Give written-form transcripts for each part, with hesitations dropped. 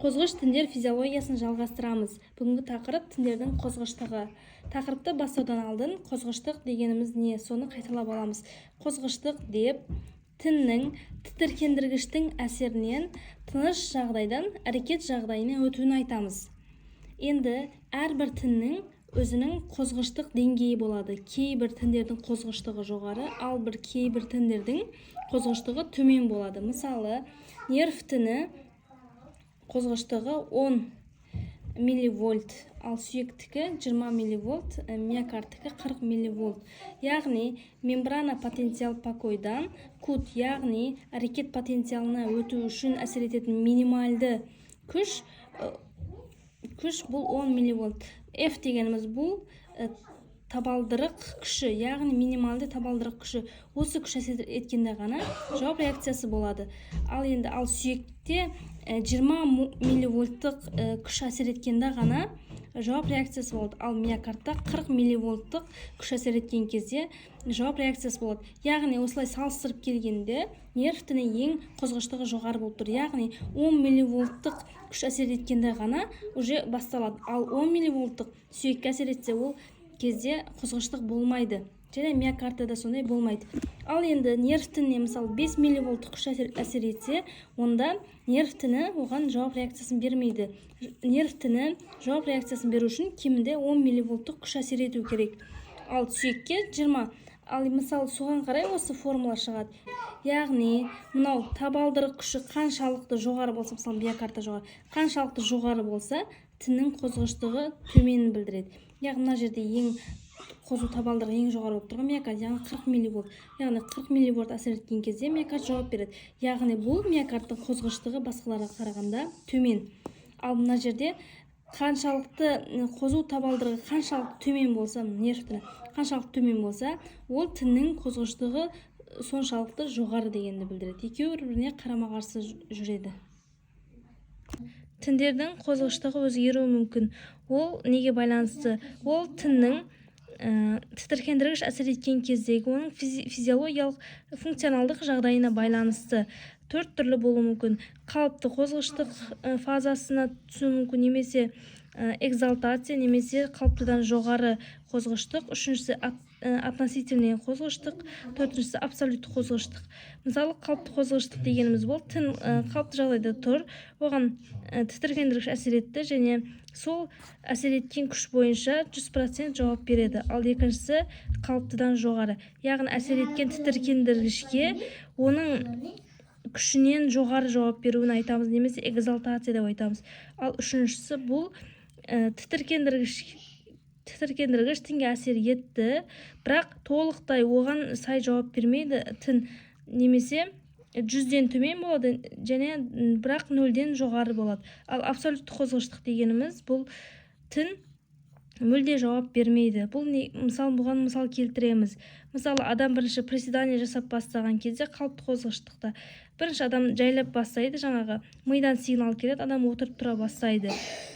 Қозғыш тіндер физиологиясын жалғастырамыз. Бүгінгі тақырып: тіндердің қозғыштығы. Тақырыпты бастаудан алдын қозғыштық дегеніміз не, соны қайталап аламыз. Қозғыштық деп тіннің тітіркендіргіштің әсерінен тыныш жағдайдан әрекет жағдайына өтуін айтамыз. Енді әрбір тіннің өзінің қозғыштық деңгейі болады. Кейбір тіндердің қозғыштығы жоғары, ал бір кейбір тіндердің қозғыштығы төмен болады. Мысалы, нерв тіні қозғыштығы 10 милливольт, ал сүйектікі 20 милливольт, миокардтікі 40 милливольт. Яғни мембрана потенциал покойдан КУД, яғни әрекет потенциалына өту үшін әсер ететін минималды күш бұл 10 милливольт. F дегеніміз бұл табалдырық күші, яғни минималды табалдырық күші. Осы күш әсер еткенде ғана жауап реакциясы болады. Ал енді ал сүйекте 20 милливольттық күш әсер еткенде ғана жауап реакциясы болады, ал миокардта 40 милливольттық күш әсер еткен кезде жауап реакциясы болады. Яғни осылай салыстырып келгенде, нерв тіні ең қозғыштығы жоғары болып тұр, яғни 10 милливольттық күш әсер еткенде ғана уже басталады. Ал 10 милливольттық сүйекке әсер етсе, ол кезде қозғыштық болмайды және миокардта да сондай болмайды. Ал енді нерв тініне, мысалы, 5 милливольттық күш әсер етсе, онда нерв тіні оған жауап реакциясын бермейді. Нерв тіні жауап реакциясын беру үшін кемінде 10 милливольттық күш әсер ету керек, ал сүйекке 20. Ал мысалы, соған қарай осы формула шығады. Яғни мынау табалдырық күші қаншалықты жоғары болса, мысалы, миокардта жоғары, қаншалықты жоғары болса, тіннің қозғыштығы төменін білдіреді. Яғни мына жерде ең қозу табалдырығы ең жоғары болып тұрған миокард, яғни 40 милливольт. Яғни 40 милливольт әсер еткен кезде миокард жауап береді. Яғни бұл миокардтың қозғыштығы басқаларға қарағанда төмен. Ал мына жерде қаншалықты қозу табалдырығы қаншалықты төмен болса, нерв тіні қаншалықты төмен болса, ол тіннің қозғыштығы соншалықты жоғары дегенді білдіреді. Екеуі бір біріне қарама қарсы жүреді. Тіндердің қозғыштығы өзгеруі мүмкін. Ол неге байланысты? Ол тіннің тітіркендіргіш әсер еткен кездегі оның физиологиялық функционалдық жағдайына байланысты. Төрт түрлі болуы мүмкін: қалыпты қозғыштық фазасына түсуі мүмкін немесе экзалтация, немесе қалыптыдан жоғары қозғыштық, үшіншісі относительный қозғыштық, төртіншісі абсолютті қозғыштық. Мысалы, қалыпты қозғыштық дегеніміз бұл тін қалыпты жағдайда тұр, оған тітіркендіргіш әсер етті және сол әсер еткен күш бойынша 100% жауап береді. Ал екіншісі қалыптыдан жоғары, яғни әсер еткен тітіркендіргішке оның күшінен жоғары жауап беруін айтамыз немесе экзалтация деп айтамыз. Ал үшіншісі бұл тітіркендіргіш тінге әсер етті, бірақ толықтай оған сай жауап бермейді тін, немесе 100-ден төмен болады және бірақ нөлден жоғары болады. Ал абсолютті қозғыштық дегеніміз бұл тін мүлде жауап бермейді. Бұл не? Мысал, бұған мысал келтіреміз. Мысалы, адам бірінші приседание жасап бастаған кезде, қалыпты қозғыштықта бірінші адам жайлап бастайды, жаңағы мидан сигнал келеді, адам отырып тұра бастайды.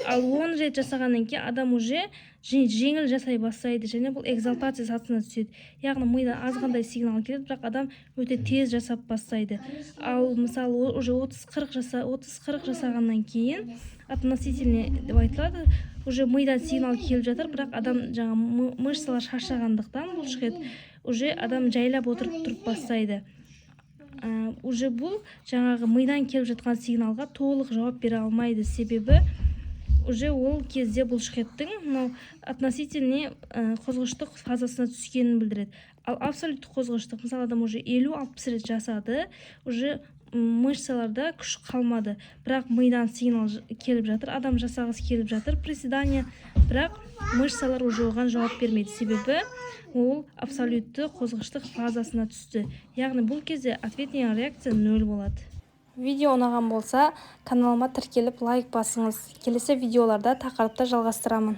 Ал 10 рет жасағаннан кейін адам уже жеңіл жасай бастайды және бұл экзалтация сатысына түседі. Яғни мидан азғантай сигнал келеді, бірақ адам өте тез жасап бастайды. Ал мысалы, уже 30-40 жаса, 30-40 жасағаннан кейін относительный деп айтылады. Уже мидан сигнал келіп жатыр, бірақ адам жаңа мышцалар шаршағандықтан, бұлшықет, уже адам жайлап отырып тұрып бастайды. Уже бұл жаңағы мидан келіп жатқан сигналға толық жауап бере алмайды, себебі уже ол кезде бұлшықеттің мынау относительный қозғыштық фазасына түскенін білдіреді. Ал абсолютті қозғыштық, мысалы, адам уже 50-60 рет жасады, уже мышцаларда күш қалмады, бірақ мидан сигнал келіп жатыр, адам жасағысы келіп жатыр приседание, бірақ мышцалар уже оған жауап бермейді, себебі ол абсолютті қозғыштық фазасына түсті. Яғни бұл кезде ответная реакция нөл болады. Видео ұнаған болса, каналыма тіркеліп, лайк басыңыз. Келесі видеоларда тақырыпты жалғастырамын.